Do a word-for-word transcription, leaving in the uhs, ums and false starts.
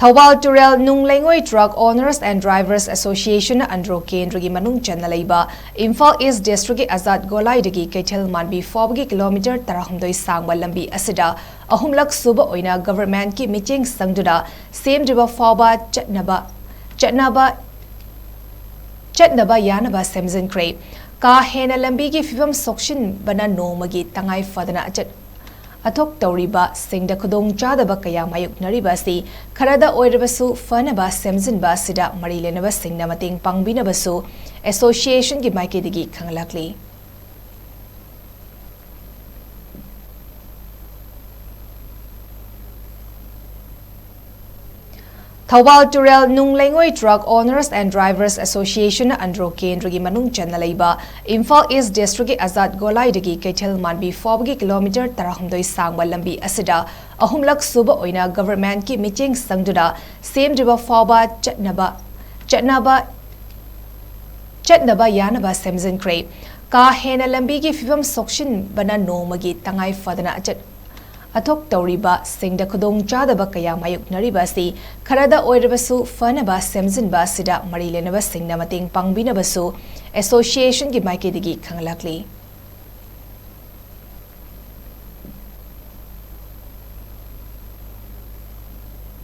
ꯊꯧꯕꯥꯜ ꯇꯨꯔꯦꯜ ꯅꯨꯡ ꯂꯩꯉꯣꯏ Truck Owners and Drivers Association Andro ꯀꯦꯟꯗ꯭ꯔꯒꯤ ꯃꯅꯨꯡ ꯆꯟꯅ ꯂꯩꯕ ꯏꯝꯐꯥꯜ ꯏꯁ ꯗꯤꯁꯇ꯭ꯔꯤꯛꯀꯤ ꯑꯖꯥꯗ ꯒꯣꯂꯥꯏꯗꯒꯤ ꯀꯩꯊꯦꯜ ꯃꯥꯟꯕꯤ ꯐꯥꯎꯕꯒꯤ ꯀꯤꯂꯣꯃꯤꯇꯔ ꯇꯔꯥꯍꯨꯝꯗꯣꯏ ꯁꯥꯡꯕ ꯂꯝꯕꯤ ꯑꯁꯤꯗ ꯑꯍꯨꯝꯂꯛ ꯁꯨꯕ ꯑꯣꯏꯅ ꯒꯚꯔꯟꯃꯦꯟꯠꯀꯤ ꯃꯤꯠꯌꯦꯡ ꯆꯪꯗꯨꯅ ꯁꯦꯝꯗ꯭ꯔꯤꯕ ꯐꯥꯎꯕ ꯆꯠꯅꯕ ꯆꯠꯅꯕ ꯆꯠꯅꯕ ꯌꯥꯅꯕ ꯁꯦꯝꯖꯤꯟꯈ꯭ꯔꯦ꯫ ꯀꯥ ꯍꯦꯟꯅ ꯂꯝꯕꯤꯒꯤ ꯐꯤꯕꯝ ꯁꯣꯛꯆꯤꯟꯕꯅ ꯅꯣꯡꯃꯒꯤ ꯇꯉꯥꯏ ꯐꯗꯅ ꯑꯆꯠ ꯑꯊꯣꯛ ꯇꯧꯔꯤꯕꯁꯤꯡꯗ ꯈꯨꯗꯣꯡꯆꯥꯗꯕ ꯀꯌꯥ ꯃꯥꯌꯣꯛꯅꯔꯤꯕ ꯑꯁꯤ ꯈꯔꯗ ꯑꯣꯏꯔꯕꯁꯨ ꯐꯅꯕ ꯁꯦꯝꯖꯤꯟꯕ ꯑꯁꯤꯗ ꯃꯔꯤ ꯂꯩꯅꯕꯁꯤꯡꯅ ꯃꯇꯦꯡ ꯄꯥꯡꯕꯤꯅꯕꯁꯨ ꯑꯦꯁꯣꯁꯤꯌꯦꯁꯟꯒꯤ ꯃꯥꯏꯀꯩꯗꯒꯤ ꯈꯪꯂꯛꯂꯤ꯫ ꯊꯧꯕꯥꯜ ꯇꯨꯔꯦꯜ ꯅꯨꯡ ꯂꯩꯉꯣꯏ Truck Owners and Drivers Association Andro ꯀꯦꯟꯗ꯭ꯔꯒꯤ ꯃꯅꯨꯡ ꯆꯟꯅ ꯂꯩꯕ ꯏꯝꯐꯥꯜ ꯏꯁ ꯗꯤꯁꯇ꯭ꯔꯤꯛꯀꯤ ꯑꯖꯥꯗ ꯒꯣꯂꯥꯏꯗꯒꯤ ꯀꯩꯊꯦꯜ ꯃꯥꯟꯕꯤ ꯐꯥꯎꯕꯒꯤ ꯀꯤꯂꯣꯃꯤꯇꯔ ꯇꯔꯥꯍꯨꯝꯗꯣꯏ ꯁꯥꯡꯕ ꯂꯝꯕꯤ ꯑꯁꯤꯗ ꯑꯍꯨꯝꯂꯛ ꯁꯨꯕ ꯑꯣꯏꯅ ꯒꯚꯔꯟꯃꯦꯟꯠꯀꯤ ꯃꯤꯠꯌꯦꯡ ꯆꯪꯗꯨꯅ ꯁꯦꯝꯗ꯭ꯔꯤꯕ ꯐꯥꯎꯕ ꯆꯠꯅꯕ ꯆꯠꯅꯕ ꯆꯠꯅꯕ ꯌꯥꯅꯕ ꯁꯦꯝꯖꯤꯟꯈ꯭ꯔꯦ꯫ ꯀꯥ ꯍꯦꯟꯅ ꯂꯝꯕꯤꯒꯤ ꯐꯤꯕꯝ ꯁꯣꯛꯆꯤꯟꯕꯅ ꯅꯣꯡꯃꯒꯤ ꯇꯉꯥꯏ ꯐꯗꯅ ꯑꯆꯠ ꯑꯊꯣꯛ ꯇꯧꯔꯤꯕꯁꯤꯡꯗ ꯈꯨꯗꯣꯡꯆꯥꯗꯕ ꯀꯌꯥ ꯃꯥꯌꯣꯛꯅꯔꯤꯕ ꯑꯁꯤ ꯈꯔꯗ ꯑꯣꯏꯔꯕꯁꯨ ꯐꯅꯕ ꯁꯦꯝꯖꯤꯟꯕ ꯑꯁꯤꯗ ꯃꯔꯤ ꯂꯩꯅꯕꯁꯤꯡꯅ ꯃꯇꯦꯡ ꯄꯥꯡꯕꯤꯅꯕꯁꯨ ꯑꯦꯁꯣꯁꯤꯌꯦꯁꯟꯒꯤ ꯃꯥꯏꯀꯩꯗꯒꯤ ꯈꯪꯂꯛꯂꯤ꯫